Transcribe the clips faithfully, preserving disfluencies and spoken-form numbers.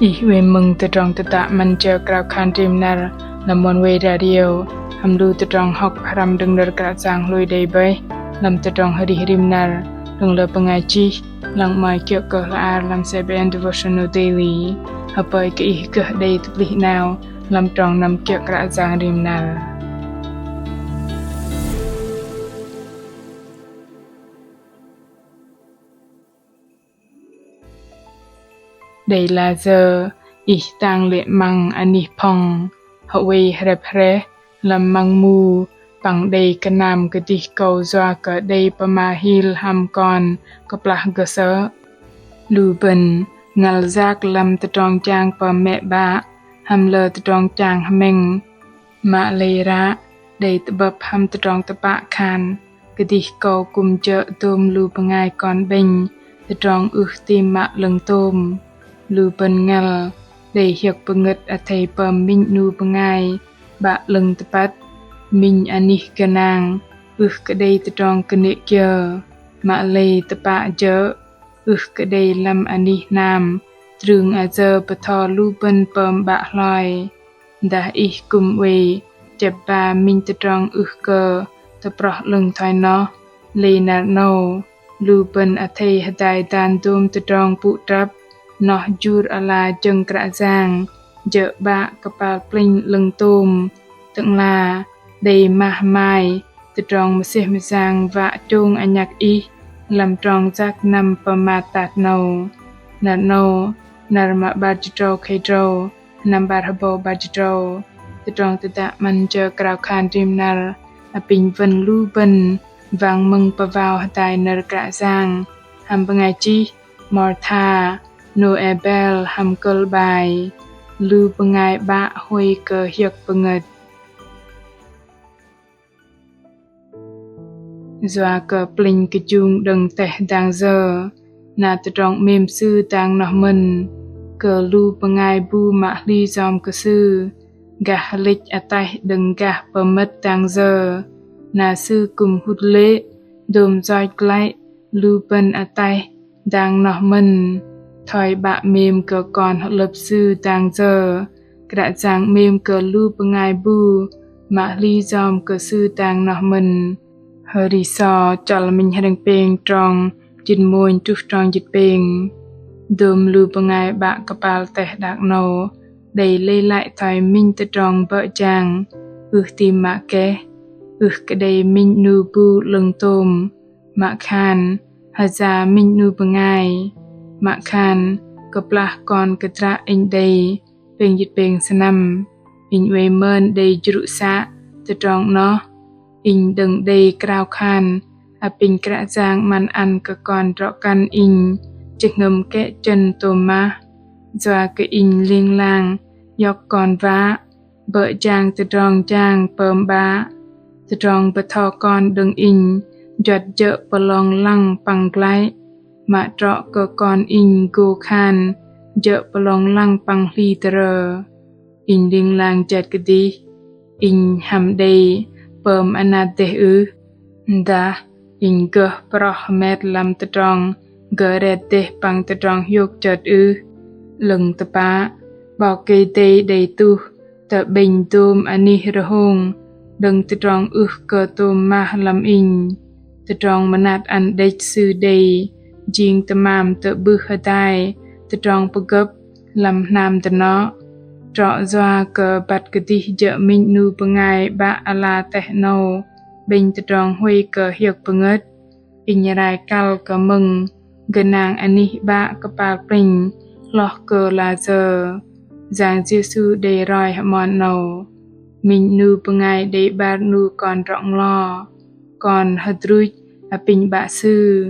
Ih oei mơ̆ng tơdrong tơdă 'Măn Jơ Krao Khan Rim Năr lăm Oneway Radio, hăm lu tơdrong hŏk pơhrăm đơ̆ng nơ̆r Kră Yang hlôi đei bơih lăm tơdrong arih rim năr đơ̆ng lơ bơngai chih, lăng 'mơ̆i kiơ̆ kơ hla ar lăm C B N Devotional Daily. Hơpơi kơ ih gơh đei tơplih 'nao lăm trong năm kiơ̆ Kră Yang rim năr. Đei lah sơ̆ ih tang lê̆ 'măng anih phŏng, hơwei hrĕp hrĕh lăm măng mu, păng đei kơnam kơdih kâu yua kơ đei pơma hil hăm kon kơplah gơh sơ̆. Lu bơ̆n ngăl yak lăm tơdrong jang pơm mĕ 'bă hăm lơ tơdrong chang hơmĕng. Mă lei ră đei tơ'bơ̆p hăm tơdrong tơpă khan kơdih kâu kư̆m jơ̆ dôm lu bơngai kon 'bĕnh tơdrong ưh tam mă 'lơ̆ng tôm. Lu bơ̆n ngăl đei hiơ̆k pơngơ̆t athei pơm minh 'nu bơngai 'bă 'lơ̆ng tơpăt, minh anih gơnang, ưh kơ đei tơdrong kơnê̆ kiơ. Mă lei tơpă jơ̆ ưh kơ đei lăm anih hnam, trưng ayơ bơtho lu bơ̆n pơm 'bă hloi. Dah ih kư̆m oei chĕp ba minh tơdrong ưh kơ tơproh 'lơ̆ng thoi noh, lei năr 'nâu lu bơ̆n athei hơdai dan dôm tơdrong pŭ trăp noh jur ala jơ̆ng Kră Yang, jơ̆ 'Bă kơpal plĕnh 'lơ̆ng tôm, Tơ'ngla đei mah mai tơdrong mơsêh mơyang wă chông anhăk ih lăm trong yak năm pơmat tat 'nâu. Năr 'nâu, năr mă 'bar jĭt tơdrâu khei tơdrâu, sơnăm 'bar hơbâu 'bar jĭt tơdrâu. Tơdrong tơdă 'Măn Jơ Krao Khan Rim Năr apinh wơ̆n lu bơ̆n wang mơ̆ng pơwao hơdai nơ̆r Kră Yang hăm bơngai chih Martha Noebel hăm kơ̆l 'bai: Lu bơngai 'bă huay kơ hiơ̆k pơngơ̆t. Yua kơ plĕnh kơjung đơ̆ng teh dang yơ, na tơdrong 'mêm Sư dang noh mơ̆n kơ lu bơngai bu mă hli yom kơ Sư, gah hơlĕch ataih đơ̆ng gah pơmơ̆t dang yơ, na Sư kư̆m hŭt lê̆ dôm yoch glăi lu bơ̆n ataih dang noh mơ̆n. Thoi 'Bă 'mêm kơ kon hơ'lơ̆p Sư dang yơ, Kră Yang 'mêm kơ lu bơngai bu mă hli yom kơ Sư dang noh mơ̆n. Hơri so chăl minh hrĕng pêng trong jĭt mônh truh trong jĭt pêng. Dôm lu bơngai 'bă kơpal teh đak 'nâu đei lei lăi thoi minh tơdrong bơ̆ jang ưh tam mă keh, ưh kơ đei minh 'nu bu 'lơ̆ng tôm, mă khan hơya minh 'nu bơngai, mă khan kơplah kon kơdră inh đei pêng jĭt pêng sơnăm, inh oei mơn đei jrŭ să tơdrong 'noh. Inh đơ̆ng đei krao khan apinh Kră Yang 'măn ăn kơ kon drŏ kăn inh jơhngơ̆m kĕ chơ̆n tôm mah, yua kơ inh ling lang iŏk kon wă bơ̆ jang tơdrong jang pơm 'bă, tơdrong bơtho kon đơ̆ng inh juăt jơ̆ pơlong lăng păng glăi, mă trŏ kơ kon inh gô khan jơ̆ pơlong lăng păng hli tơrơ. Inh ling lang jet kơdih, inh hăm đei pơm anat dêh ưh? Dah inh gơh proh hơmet lăm tơdrong gơret dêh păng tơdrong hiôk chơt ưh? 'Lơ̆ng tơpă, 'Bok Kei-Dei đei tuh tơ 'bĕnh dôm anih rơhông đơ̆ng tơdrong ưh kơ tôm mah lăm inh. Tơdrong mơnat ăn đĕch Sư đei jing tơmam tơ'bưh hơdai tơdrong pơgơ̆p lăm hnam dơnŏ. Trŏ yua kơ băt kơdih jơ̆ minh 'nu bơngai 'bă ala teh 'nâu 'bĕnh tơdrong huay kơ hiơ̆k pơngơ̆t, inh rai kăl kơ mơ̆ng gơnang anih 'bă kơpal plĕnh hloh kơ lah sơ̆. Yang Yêsu đei roi hơmon 'nâu: Minh 'nu bơngai đei 'bar 'nu kon drŏ nglo, kon hơdruch apinh 'bă sư: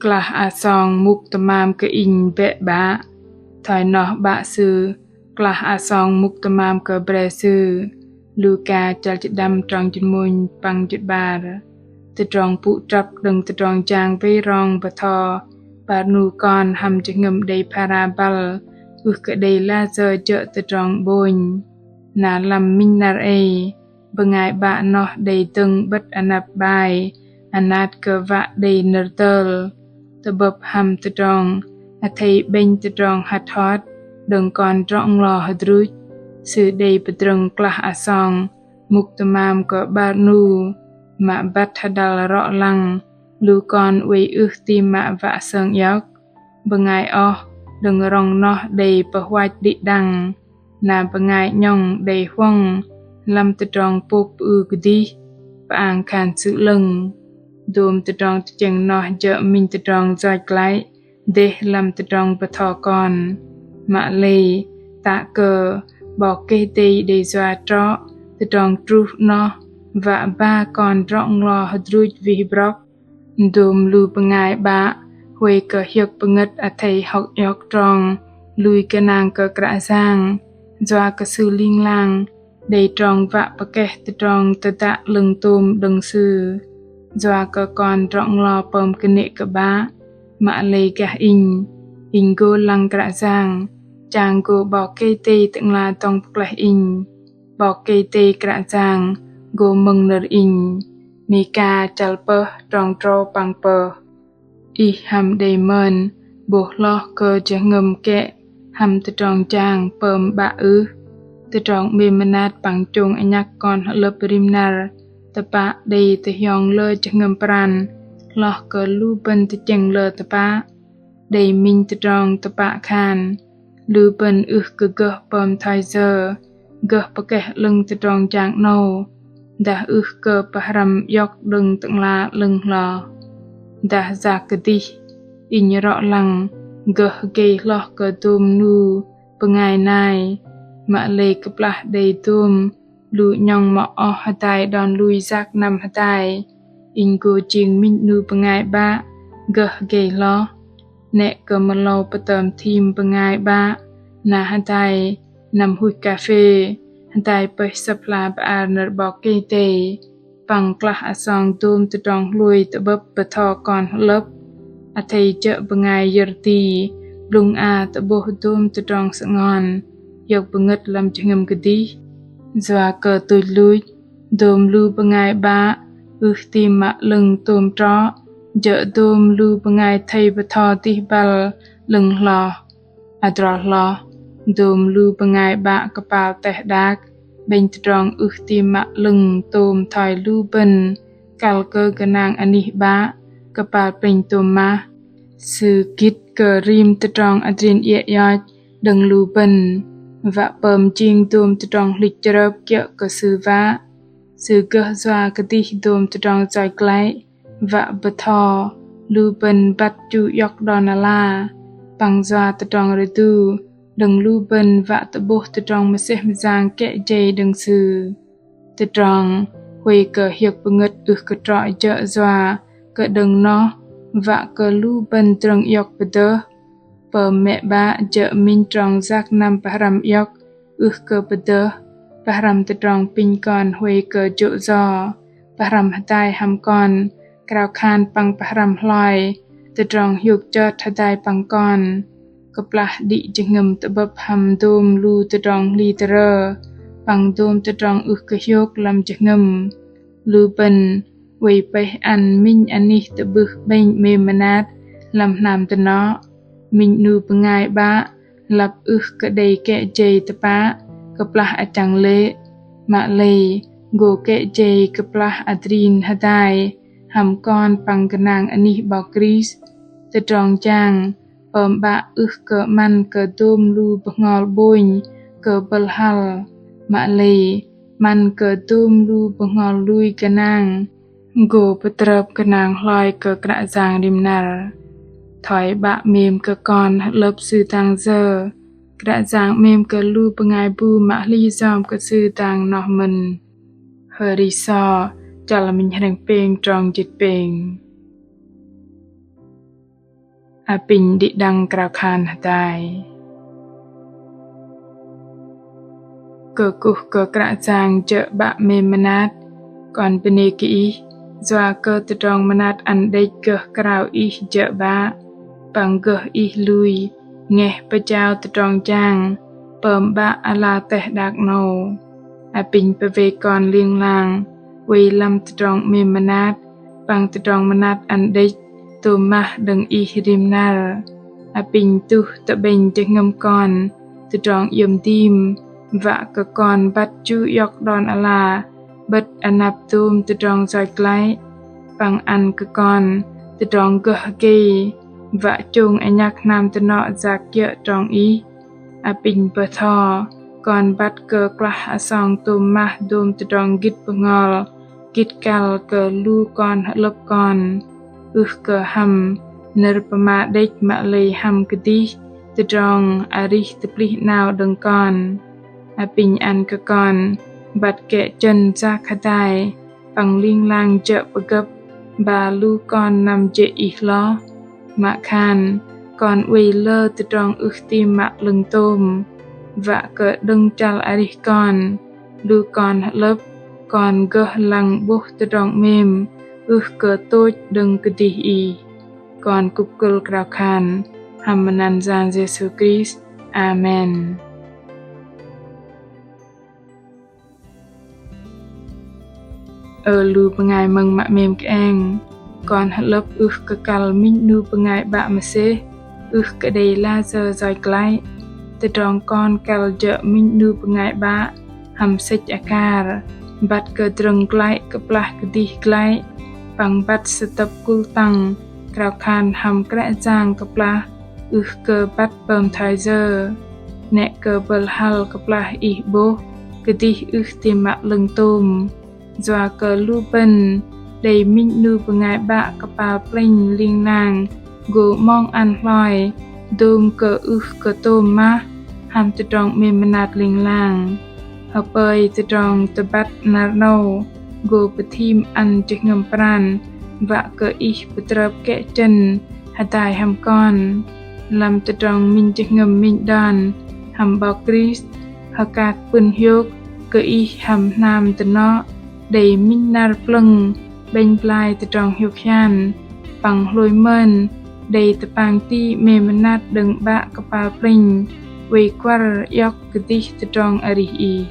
Klah asong mŭk tơmam kơ Inh bĕ 'Bă. Thoi noh 'bă sư klah asong mŭk tơmam kơ bre sư. Luka chăl jĭt đăm trong jĭt mônh păng jĭt 'bar. Tơdrong pŭ trăp đơ̆ng tơdrong jang wei rong bơtho 'bar 'nu kon hăm jơhngơ̆m đei phara băl ưh kơ đei lah sơ̆ jơ̆ tơdrong 'bônh. Na lăm minh năr ei, bơngai 'bă noh đei dơ̆ng 'bơ̆t anăp 'bai anat kơ wă đei nơ̆r tơl, tơ'bơ̆p hăm tơdrong athei 'bĕnh tơdrong hăt hot, đơ̆ng kon drŏ nglo hơdruch, sư đei pơdrơ̆ng klah asong mŭk tơmam kơ 'bar 'nu, mă băt hơdăl rŏ lăng lu kon oei ưh ti mă wă sơng iŏk. Bơngai oh đơ̆ng rŏng noh đei pơhuach đĭ đăng, na bơngai 'nhŏng đei huŏng lăm tơdrong pôk pơư kơdih, pơang khan sư̆ 'lơ̆ng. Dôm tơdrong tơchĕng noh jơ̆ minh tơdrong yoch glăi dêh lăm tơdrong bơtho kon. Mă lei, tă kơ 'Bok Kei-Dei đei yua trŏ tơdrong truh noh wă ba kon drŏ nglo hơdruch wih brŏk. Dôm lu bơngai 'bă huay kơ hiơ̆k pơngơ̆t athei hŏk iŏk trong lui gơnang kơ Kră Yang, yua kơ Sư ling lang đei trong wă pơkeh tơdrong tơdă 'lơ̆ng tôm đơ̆ng Sư. Yua kơ kon drŏ nglo pơm kơnê̆ kơ 'bă, mă lei gah inh, inh gô lăng Kră Yang, chang gô 'Bok Kei-Dei Tơ'ngla dŏng pơklaih inh, 'Bok Kei-Dei Kră Yang gô mơ̆ng nơ̆r inh. Mika chăl pơh trong tơdrâu păng pơh. Ih hăm đei mơn 'bôh hloh kơ jơhngơ̆m kĕ hăm tơdrong jang pơm 'bă ưh? Tơdrong 'mêm mơnat păng chông anhăk kon hơ'lơ̆p rim năr tơpă đei tơhiong lơ jơhngơ̆m pran hloh kơ lu bơ̆n tơchĕng lơ tơpă. Đei minh tơdrong tơpă khan lu bơ̆n ưh kơ gơh pơm thoi yơ gơh pơkeh 'lơ̆ng tơdrong jang 'nâu, dah ưh kơ pơhrăm iŏk đơ̆ng Tơ'ngla 'lơ̆ng hloh. Dah yak kơdih, inh rŏ lăng gơh gei hloh kơ dôm 'nu bơngai nai, mă lei kơplah đei dôm lu 'nhŏng mă oh hơdai đon lui yak năm hơdai, inh gô jing minh 'nu bơngai 'bă gơh gei hloh. 'Nĕ kơ mơlâu pơtơm thim bơngai 'bă na hơdai năm huch kaphê, hơdai pơih Sơ̆p hla bơar nơ̆r 'Bok Kei-Dei, păng klah asong dôm tơdrong hlôi tơ'bơ̆p bơtho kon hơ'lơ̆p. Athei jơ̆ bơngai yơ̆r ti, blŭng a tơ'bôh dôm tơdrong sơngon hiơ̆k pơngơ̆t lăm jơhngơ̆m kơdih. Yua kơ tuch luch, dôm lu bơngai 'bă ưh ti mă 'lơ̆ng tôm trŏ, jơ̆ dôm lu bơngai thây bơtho dih băl 'lơ̆ng hloh. Adrol hloh, dôm lu bơngai 'bă kơpal teh đak 'bĕnh tơdrong ưh ti mă 'lơ̆ng tôm thoi lu bơ̆n kăl kơ gơnang anih 'bă kơpal plĕnh tôm mah. Sư gĭt kơ rim tơdrong adrin iĕ ioch đơ̆ng lu bơ̆n, wă pơm jing dôm tơdrong hlĭch chrơp kiơ̆ kơ Sư wă. Sư gơh yua kơdih dôm tơdrong yoch glăi wă bơtho lu bơ̆n băt chu iŏk đon ala, păng yua tơdrong rơdu đơ̆ng lu bơ̆n wă tơ'bôh tơdrong mơsêh mơyang kĕ jei đơ̆ng Sư. Tơdrong huay kơ hiơ̆k pơngơ̆t ưh kơ trŏ jơ̆ yua kơ đơ̆ng noh wă kơ lu bơ̆n drơ̆ng iŏk pơdơh. Pơm mĕ 'bă jơ̆ minh trong yak năm pơhrăm iŏk ưh kơ pơdơh, pơhrăm tơdrong apinh kon huay kơ jô̆ yo, pơhrăm hơdai hăm kon krao khan păng pơhrăm hloi tơdrong hiôk chơt hơdai păng kon. Kơplah đĭ jơhngơ̆m tơ'bơ̆p hăm dôm lu tơdrong hli tơrơ păng dôm tơdrong ưh kơ hiôk lăm jơhngơ̆m, lu bơ̆n oei pơih ăn minh anih tơ'bưh 'bĕnh 'mêm mơnat lăm hnam dơnŏ. Minh 'nu bơngai 'bă lăp ưh kơ đei kĕ jei tơpă kơplah achăng lê̆, mă lei gô kĕ jei kơplah adrin hơdai hăm kon păng gơnang anih 'Bok Krist. Tơdrong jang pơm 'bă ưh kơ 'măn kơ dôm lu bơhngol 'bônh kơ bơ̆l hăl, mă lei 'măn kơ dôm lu bơhngol lui gơnang gô pơtrơp gơnang hloi kơ Kră Yang rim năr. Thoi 'Bă 'mêm kơ kon hơ'lơ̆p Sư dang yơ, Kră Yang 'mêm kơ lu bơngai bu mă hli yom kơ Sư dang noh mơ̆n. Hơri So, chăl minh hrĕng pêng trong jĭt pêng. Apinh đĭ đăng krao khan hơdai. Kơkuh kơ Kră Yang jơ̆ 'Bă 'mêm mơnat, kon bơnê kơ Ih, yua kơ tơdrong mơnat ăn đĕch gơh krao Ih jơ̆ 'Bă, păng gơh Ih lui ngeh pơjao tơdrong jang pơm 'Bă ala teh đak 'nâu. Apinh pơwei kon ling lang oei lăm tơdrong 'mêm mơnat păng tơdrong mơnat ăn đĕch tôm mah đơ̆ng Ih rim năr. Apinh tuh tơ'bĕnh jơhngơ̆m kon tơdrong iĕm dim, wă kơ kon băt chu iŏk đon ala, 'bơ̆t anăp dôm tơdrong yoch glăi, păng ăn kơ kon tơdrong gơh gei, wă chông anhăk hnam tơnŏ yak kiơ̆ trong Ih. Apinh bơtho, kon băt kơ klah asong tôm mah dôm tơdrong gĭt bơhngol, gĭt kăl kơ lu kon hơ'lơ̆p kon. Ưh kơ hăm nơ̆r pơma đĕch mă lei hăm kơdih tơdrong arih tơplih 'nao đơ̆ng kon. Apinh ăn kơ kon băt kĕ chơ̆n yak hơdai păng ling lang jơ̆ pơgơ̆p ba lu kon năm jê̆ Ih hloh. Mă khan kon oei lơ tơdrong ưh ti mă 'lơ̆ng tôm, wă kơ đơ̆ng chăl arih kon, lu kon hơ'lơ̆p kon gơh lăng 'bôh tơdrong 'mêm ưh kơ tôch đơ̆ng kơdih Ih. Kon kŭp kơ̆l krao khan hăm măt anăn Yang Yêsu Krist. Amen. Ơ lu bơngai mơ̆ng mă 'mêm kơeng, kon hơ'lơ̆p ưh kơ kăl minh 'nu bơngai 'bă mơsêh, ưh kơ đei layơ yoch glăi. Tơdrong kon kăl jơ̆ minh 'nu bơngai 'bă hăm sĕch akar, băt kơdrơ̆ng glăi kơplah kơdih glăi, păng băt sơtơ̆p kŭl tăng krao khan hăm Kră Yang kơplah ưh kơ băt pơm thoi yơ. 'Nĕ kơ bơ̆l hăl kơplah ih 'bôh kơdih ưh ti mă 'lơ̆ng tôm. Yua kơ lu bơ̆n đei minh 'nu bơngai 'bă kơpal plĕnh ling lang gô 'mong ăn hloi dôm kơ ưh kơ tôm mah hăm tơdrong 'mêm mơnat ling lang. Hơpơi tơdrong tơbăt năr 'nâu gô pơthim ăn jơhngơ̆m pran wă kơ ih pơtrơp kĕ chơ̆n hơdai hăm kon. Lăm tơdrong minh jơhngơ̆m minh đon hăm 'Bok Krist, hơkak pŭn hiôk kơ ih hăm hnam tơnŏ đei minh năr plơ̆ng 'bĕnh blai tơdrong hiôk hian păng hlôi mơn đei tơpang ti 'mêm mơnat đơ̆ng 'Bă kơpal plĕnh oei kuăr iŏk kơdih tơdrong arih ih.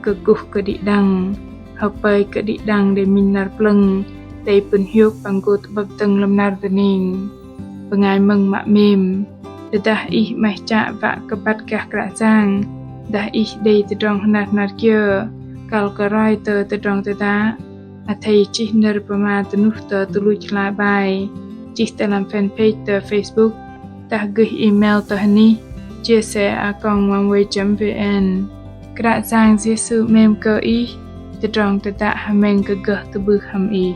Kơkuh kơ đĭ đăng, hơpơi kơ đĭ đăng đei minh năr plơ̆ng đei pŭn hiôk păng gô tơ'bơ̆p dơ̆ng lăm năr dơning. Bơngai mơ̆ng mă 'mêm, tơdah ih 'maih chă wă kơ băt gah Kră Yang, dah ih đei tơdrong hơnat hơnat kiơ kăl kơ roi tơ tơdrong tơdă, athei chih nơ̆r pơma tơnuh tơ tơluch hla bai, chih tơ lăm fanpage tơ Facebook, dah gơih email tơ hơnih chia sẻ a còng oneway chấm vn. Kră Yang Yêsu 'mêm kơ ih, tơdrong tơdă hơmĕng kơ gơh tơ'bưh hăm ih.